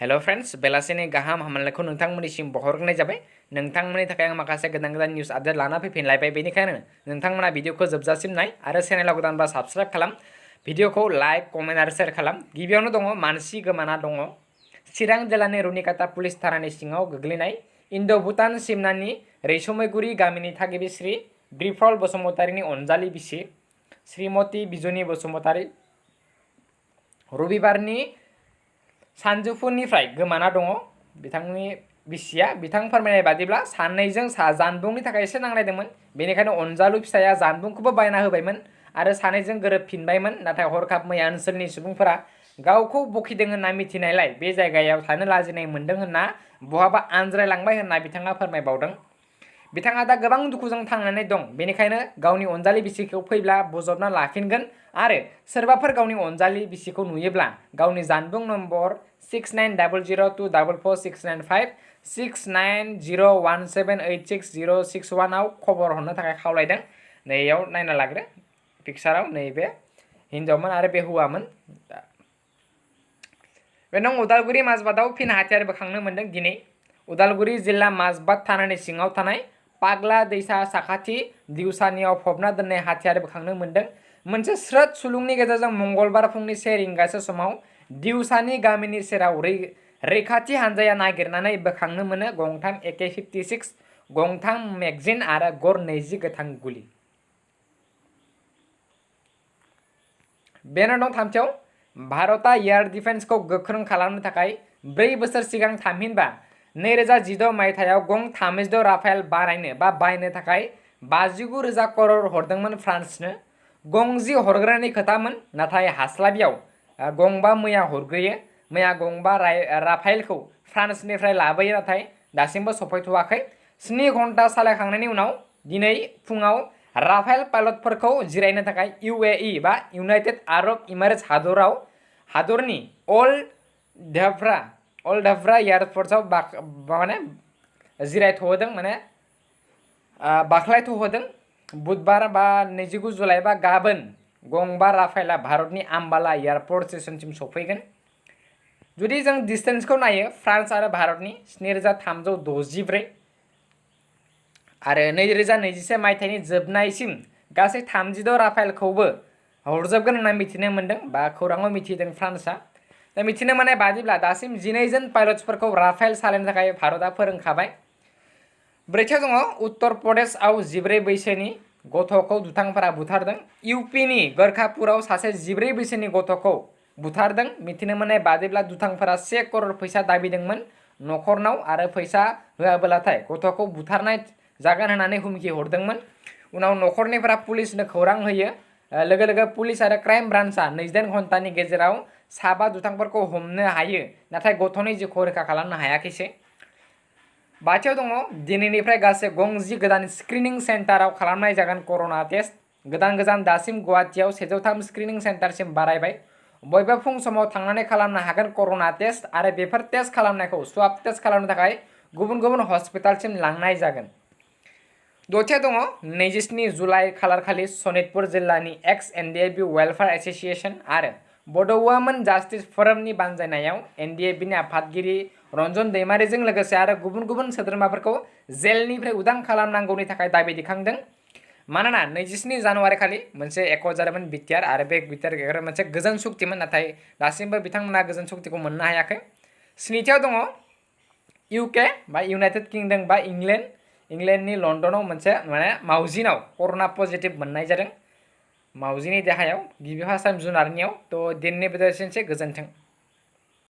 Hello friends, बेलासिनि गाहाम हामलायनायखौ नोंथांमोननिसिम बहरग्रोनाय जाबाय। नोंथांमोननि थाखाय आं माखासे गोदान निउस आपडेट लाना फैफिनलायबाय। बेनिखायनो नोंथांमोना भिडिअखौ जोबजासिम नाय आरो चेनेलाव गोदानबा साबस्क्राइब खालाम, भिडिअखौ लाइक, कमेन्ट आरो शेयार खालाम। गिबियावनो दङ मानसि गोमाना दङ। चिरां जिल्लानि रुनिकाटा पुलिस थानानि सिङाव गोग्लैनाय इन्ड'-भुटान सिमनानि रैसुमैगुरि गामिनि थागिबि श्री बिरफल बसुमतारीनि अनजालि बिसि श्रीमती बिजनि बसुमतारी रबिबारनि सानजौफुनिफ्राय गोमाना दङ। बिथांनि बिसिया बिथां फोरमायनाय बादिब्ला सानैजों जानबुंनि थाखाय एसे नांलायदोंमोन। बेनिखायनो अनजालु फिसाया जानबुंखौबो बायना होबायमोन आरो सानैजों गोरोबफिनबायमोन। नाथाय हरखाब मैया ओनसोलनि सुबुंफोरा गावखौ बखिदों होनना मिथिनायलाय बे जायगायाव थानो लाजिनाय मोन्दों होनना बहाबा आनज्रायलांबाय होनना बिथाङा फोरमायबावदों। बिथाङा दा गोबां दुखुजों थांनानै दं। बेनिखायनो गावनि अनजालि बिसिखौ फैब्ला बजबना लाफिनगोन आरो सोरबाफोर गावनि अनजालि बिसिखौ नुयोब्ला गावनि जानबुं नम्बर 6900244695 6901786061 आव खबर हरनो थाखाय खावलायदों। नैयाव नायना लाग्रो पिक्साराव नैबे हिन्जावमोन आरो बे हौवामोन। बे नं उदालगुरि माजबादाव फिन हाथियार बोखांनो मोन्दों। दिनै उदालगुरि जिल्ला माजबाद थानानि सिङाव थानाय पाग्ला दैसा साखाथि दिउसानियाव फबना दोननाय हाथियार बोखांनो मोन्दों। मोनसे स्रोद सुलुंनि गेजेरजों मंगलबार फुंनि 1 रिंगासो समाव दिउसानि गामिनि सेराव रैखाथि हानजाया नागिरनानै बोखांनो मोनो गंथाम AK-56, गंथाम मेगजिन आरो गर 20 गोथां गुलि। बेनो दं थामथियाव भारतआ एयार डिफेन्सखौ गोख्रों खालामनो थाखाय 4 बोसोर सिगां थामहिनबा 2016 मायथाइयाव गं 36 राफेल बायनो थाखाय 59,000 करोड़ हरदोंमोन फ्रान्सनो। गं 10 हरग्रानि खोथामोन, नाथाय हास्लाबियाव गंबा मैया हरग्रोयो। मैया गंबा राफेलखौ फ्रान्सनिफ्राय लाबोयो, नाथाय दासिमबो सफैथ'वाखै। 7 घन्टा सालायखांनायनि उनाव दिनै फुङाव राफेल पाइलटफोरखौ जिरायनो थाखाय UAE बा इउनाइटेड आरब इमिरेट्स हादरनि अल धाफ्रा एयारपर्टआव जिरायथ'होदों, बाख्लायथ'होदों। बुधबार बा 29 जुलाइ बा गाबोन गंबा राफेलआ भारतनि आम्बाला एयारपर्ट स्टेशनसिम सफैगोन। जुदि जों डिस्टेन्सखौ नायो, फ्रान्स आरो भारतनि 7364 आरो 2021 मायथाइनि जोबनायसिम गासै 36 राफेलखौबो हरजोबगोन होनना मिथिनो मोन्दों बा खौराङाव मिथिदों फ्रान्सआ। दा मिथिनो मोननाय बादिब्ला दासिम 12 जन पाइलट्सफोरखौ राफेल सालायनो थाखाय भारतआ फोरोंखाबाय। ब्रैथियाव दङ उत्तर प्रदेशआव 14 बैसोनि गथ'खौ दुथांफोरा बुथारदों। UPनि गोरखापुराव सासे 14 बैसोनि गथ'खौ बुथारदों। मिथिनो मोननाय बादिब्ला दुथांफोरा 1 करोड़ फैसा दाबिदोंमोन नखरनाव आरो फैसा होआब्लाथाय गथ'खौ बुथारनाय जागोन होननानै हुमखि हरदोंमोन। उनाव नखरनिफोरा पुलिसनो खौरां होयो। लोगो लोगो पुलिस आरो क्राइम ब्रान्चआ 28 घन्टानि गेजेराव 7 दुथांफोरखौ हमनो हायो, नाथाय गथ'नि जिउखौ रैखा खालामनो हायाखैसै। बाथियाव दङ दिनैनिफ्राय गासै गं 10 गोदान स्क्रिनिं सेन्टाराव खालामनाय जागोन कर'ना टेस्ट। गोदान दासिम गुवाहाटियाव 103 स्क्रिनिं सेन्टारसिम बारायबाय। बयबो फुं समाव थांनानै खालामनो हागोन कर'ना टेस्ट आरो बेफोर टेस्ट खालामनायखौ स्वाब टेस्ट खालामनो थाखाय गुबुन हस्पिटालसिम लांनाय जागोन। दथियाव दङ 27 जुलाइ खालारखालि सनितपुर जिल्लानि एक्स-NDFB वेलफेयार एस'सिएशन आरो बड'वुमेन जास्टिस फ'रामनि बानजायनायाव NDFBनि आफादगिरि रन्जन दैमारिजों लोगोसे आरो गुबुन सोद्रोमाफोरखौ जेलनिफ्राय उदां खालामनांगौनि थाखाय दाबि दिखांदों। मानोना 27 जानुवारि खालि मोनसे एक' जादोंमोन बिटिआर आरो बे बिटिआर मोनसे गोजोन सुक्तिमोन, नाथाय दासिमबो बिथांमोना गोजोन सुक्तिखौ मोननो हायाखै। 7थियाव दङ UK बा इउनाइटेड किंडम बा इंलेन्डनि लन्दनाव मोनसे मावजिनाव कर'ना पजिटिभ मोननाय जादों। मावजिनि देहायाव गिबि फार्स्ट टाइम जुनारनियाव। थ' दिनैनि भिडिअ एसेनोसै, गोजोन्थों।